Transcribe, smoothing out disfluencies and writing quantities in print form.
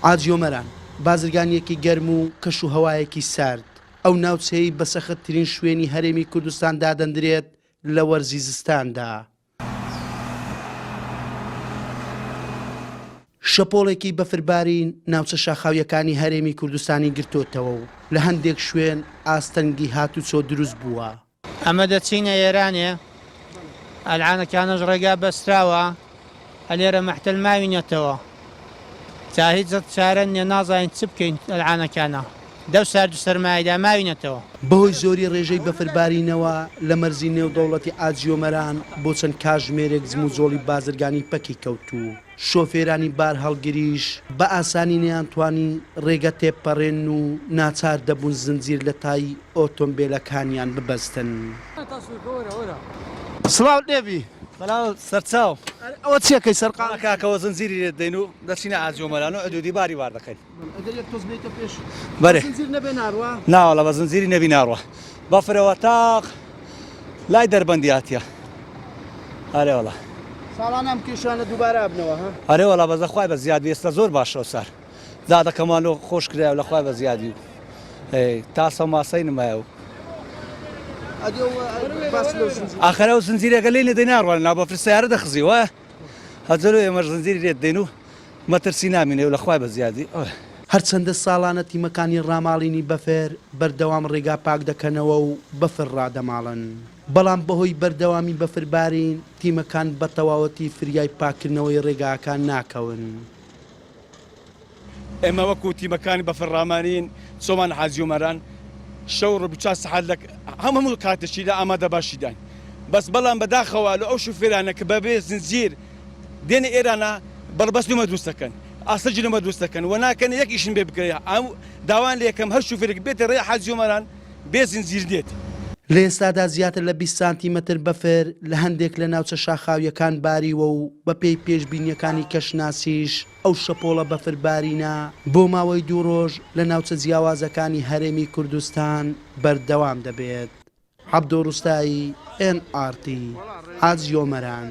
عاجیۆمەران، بازرگانییەکی گەرم و کەشوهەوایەکی سارد، ئەو ناوچەیەی بە سەختترین شوێنی هەرێمی کوردستان دادەندرێت لە وەرزی زستاندا. شەپۆڵێکی بەفربارین ناوچە شاخاوییەکانی هەرێمی کوردستانی گرتۆتەوە و لە هەندێک شوێن ئاستەنگی هاتوچۆ دروست بووە. ئەمە دەچینە ئێرانێ ئەلعانەکانەش ڕێگا بەستراوە ئەلێرە مەحتەل ماوینەتەوە جا هیچ چارە نیە نازانین چ بکەین ئەلعانەکانە دەو سارد و سەرمایەدا ماوینەتەوە. بەهۆی زۆری ڕێژەی بەفربارینەوە لە مەرزی نێودەوڵەتی ئاجیۆمەران بۆ چەند کاژمێرێک جموجۆڵی بازرگانی پەکی کەوت و شۆفێرانی بارهەڵگریش بە ئاسانی نەیانتوانی ڕێگە تێبپەڕێنن و ناچار دەبوون زنجیر لە تای ئۆتۆمبێلەکانیان ببەستن. سڵاوت لێبی. سڵاو سەرچاو. ئەرێ ئەوە چیە کەی سەرقاڵ. وەڵا کاکە وە زنجیری لێ دەدەین و دەچینە ئاجۆمەران و عدودی باری بار دەکەین. ئەگەر یەک تۆز بێیتە پێش. بەرێ. بە زنجیر نەبێ ناڕوا؟ نا وەڵا بە زنجیری نەبی ناڕوا. بەفرەوە تاق لای دەربەندی هاتیە. ئەرێ وەڵا. ساڵانە ئەم کێشانە دووبارە ئەبنەوە ها؟ ئەرێ وەڵا بەس لە خوای بە زیاد بی ئێستا زۆر باشە و سار. دادەکەمان لۆ خۆش کرایە و لە خوای بە زیادی و ئەی تاسە و ماسەی نمایە و. ئەدی ئەو باس لەو زنجیرە. ئاخر ئەو زنجیرەگە لێی نەدەی ناڕوانە ناو بەفر سەیارە دەخزی وایە؟ هەجەلۆ ئێمەش زنجیری لێ دەدەین و مەترسی نامینێ و لە خوای بە زیادی. هەرچەندە ساڵانە تیمەکانی ڕاماڵینی بەفر بەردەوام ڕێگا پاک دەکەنەوە و بەفر ڕادەماڵن، بەڵام بەهۆی بەردەوامی بەفربارین تیمەکان بەتەواوەتی فریای پاککردنەوەی ڕێگاکان ناکەون. ئێمە وەکو تیمەکانی بەفر ڕامانین چۆمان حاجی ئۆمەران شەو ڕۆ 24 سەعات لە هەموو کاتێکی لە ئامادە باشیداین بەس بەڵام بەداخەوە لە ئەو شوفێرانە کە بەبێ زنجیر دێنە ئێرانە بەربەست لۆمە دروست دەکەن ئاستەنگی لۆمە دروست دەکەن و ناکەن یەک ئیشن بێ بکرێ داوایان لێ یەکەم هەر شوفێرێک بێتە ڕێی حاجی ئۆمەران بێ زنجیر دێت. لە ئێستادا زیاتر لە 20 سانتیمەتر بەفر لە هەندێک لە ناوچە شاخاوییەکان باریوە و بەپێی پێشبینییەکانی کەشناسیش ئەو شەپۆڵە بەفربارینە بۆ ماوەی دوو ڕۆژ لە ناوچە جیاوازەکانی هەرێمی کوردستان بەردەوام دەبێت. عەبدۆ ڕوستایی، ئێن ئاڕ تی، حاجیۆمەران.